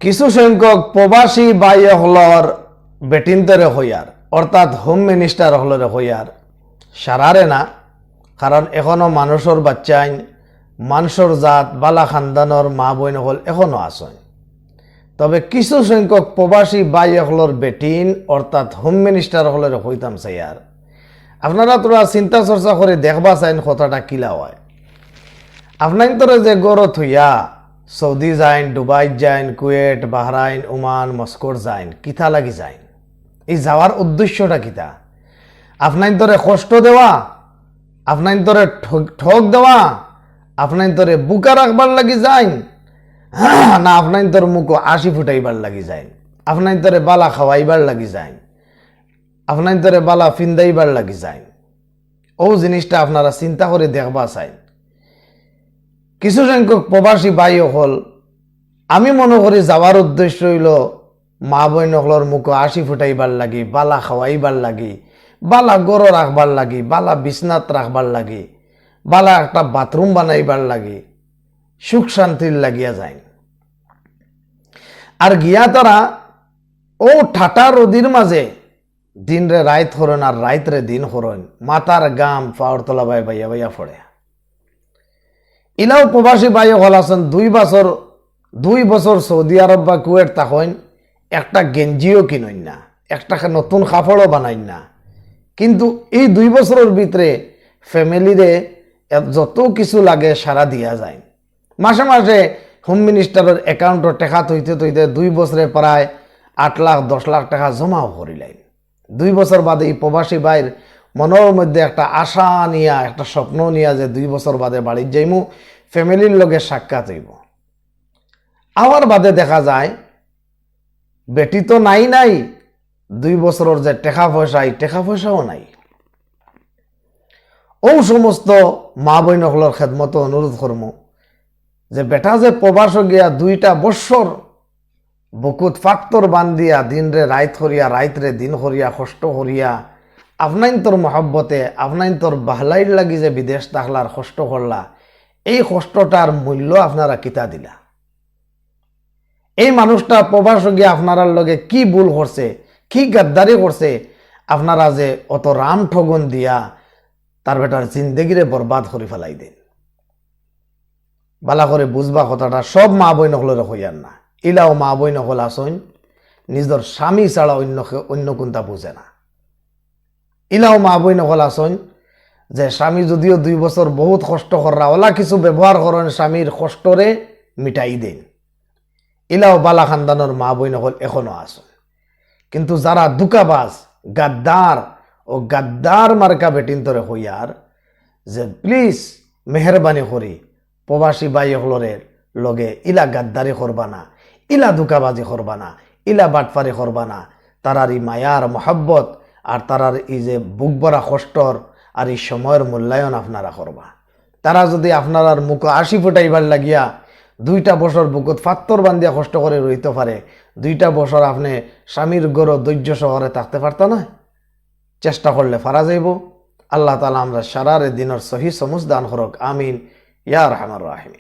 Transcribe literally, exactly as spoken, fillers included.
কিছু সংখ্যক প্রবাসী ভাই অকলর বেটিন্তরে কইয়ার, অর্থাৎ হোম মিনিস্টার অকলরে কইয়ার, সারারে না, কারণ এখনো মানুষর বাচ্চাইন, মানুষর জাত, বালা খানদানর মা বইন অকল এখনো আছইন। তবে কিছু সংখ্যক প্রবাসী ভাই অকলর বেটিন, অর্থাৎ হোম মিনিস্টার অকলরে কইতাম চাইয়ার, আপনারা থুড়া চিন্তা চর্চা করি দেখবা চাইন কথাটা কিলা অয়। আপনাইন্তরে যে ঘরো থইয়া সৌদি যাইন, ডুবাই যাইন, কুয়েট, বাহরাইন, ওমান, মস্কোর যাইন, কিতা লাগি যাইন? এই যাওয়ার উদ্দেশ্যটা কিতা? আপনাইন্তরে কষ্ট দেওয়া, আপনাইন্তরে ঠগ, ঠগ দেওয়া, আপনাইন্তরে বুকা রাখবার লাগি যাইন, না আপনাইন্তর মুখো আশি ফুটাইবার লাগি যাইন, আপনাইন্তরে বালা খাওয়াইবার লাগি যাইন, আপনাইন্তরে বালা ফিন্দাইবার লাগি যাইন? ও জিনিসটা আপনারা চিন্তা করি দেখবা চাইন। কিছু সংখ্যক প্রবাসী ভাই অকল, আমি মনে করি যাওয়ার উদ্দেশ্য অইলো মা বইন অকলর মুখো আশি ফুটাইবার লাগি, বালা খাওয়াইবার লাগি, বালা ঘরো রাখবার লাগি, বালা বিছনাত রাখবার লাগি, বালা একটা বাথরুম বানাইবার লাগি, সুখ শান্তির লাগিয়া যাইন। আর গিয়া তারা ও ঠাটা রোদির মাঝে দিনরে রাইত করইন আর রাইতরে দিন করইন, মাথার ঘাম পাওর তলা বায় বাইয়া বাইয়া পড়ে। ইলাও প্রবাসী ভাই অকল আছইন, দুই বছর, দুই বছর সৌদি আরব বা কুয়েট থাকইন, একটা গেঞ্জিও কিনইন না, একটা খা-, নতুন কাপড়ও বানাইন না। কিন্তু এই দুই বছরর ভিতরে ফ্যামিলিরে এত-, যত কিছু লাগে সারা দিয়া যাইন। মাসে মাসে হোম মিনিস্টারর অ্যাকাউন্টো টেকা থইতে থইতে দুই বছরে প্রায় আট লাখ, দশ লাখ টেকা জমাও করিলাইন। দুই বছর বাদে এই প্রবাসী ভাইর মনর মধ্যে একটা আশা নিয়া, একটা স্বপ্ন নিয়া যে দুই বছর বাদে বাড়িত যাইমু, ফ্যামিলির লগে সাক্ষাৎ অইবো। আওয়ার বাদে দেখা যায় বেটি তো নাই নাই, দুই বছরর যে টেকা পয়সা, এই টেকা পয়সাও নাই। ও সমস্ত মা বইন অকলর খেদমতো অনুরোধ করমু যে বেটা যে প্রবাসো গিয়া দুইটা বৎসর বুকুত ফাত্তর বান্ধিয়া দিনরে রাইত করিয়া, রাইতরে দিন করিয়া, কষ্ট করিয়া, আপনাইন্তর মহব্বতে, আপনাইন্তর বাহলাইর লাগি যে বিদেশ থাকলা আর কষ্ট করলা, এই কষ্টটার মূল্য আপনারা কিতা দিলা? এই মানুষটা প্রবাসো গিয়া আপনারার লগে কি ভুল করছে, কি গাদ্দারি করছে, আপনারা যে অত রাম ঠগন দিয়া তার বেটার জিন্দেগিরে বরবাদ করি ফালাই দেন। বালা করি বুঝবা কথাটা, সব মা বইন অকলরে কইয়ার না। ইলাও মা বইন অকল আছইন, নিজর স্বামী ছাড়া অন্য কে-, অন্য কুনতা বুঝে না। ইলাও মা বইন অকল আছইন যে স্বামী যদিও দুই বছর বহুত কষ্ট কররা, অলা কিছু ব্যবহার করইন স্বামীর কষ্টরে মিটাই দেইন। ইলাও বালা খানদানর মা বইন অকল এখনো আছইন। কিন্তু যারা ধুকাবাজ, গাদ্দার ও গাদ্দার মার্কা বেটিন্তরে কইয়ার যে please মেহেরবানি করি প্রবাসী ভাই অকলরে লগে ইলা গাদ্দারি করবা না, ইলা ধুকাবাজি করবা না, ইলা বাটপারি করবা না। তারার ই মায়ার মহব্বত আর তারার ই যে বুক ভরা কষ্টর আর ই সময়র মূল্যায়ন আপনারা করবা। তারা যদি আপনারার মুখো আশি ফুটাইবার লাগিয়া দুইটা বছর বুকুত ফাত্তর বান্ধিয়া কষ্ট করি রইতো পারে, দুইটা বছর আপনে স্বামীর ঘরো ধৈর্য সহকারে থাকতে পারতা না? চেষ্টা করলে পারা যাইবো। আল্লাহ তাআলা আমরা সারারে দিনর সহি সমুজ দান করুক, আমিন ইয়া আরহামার রাহিমিন।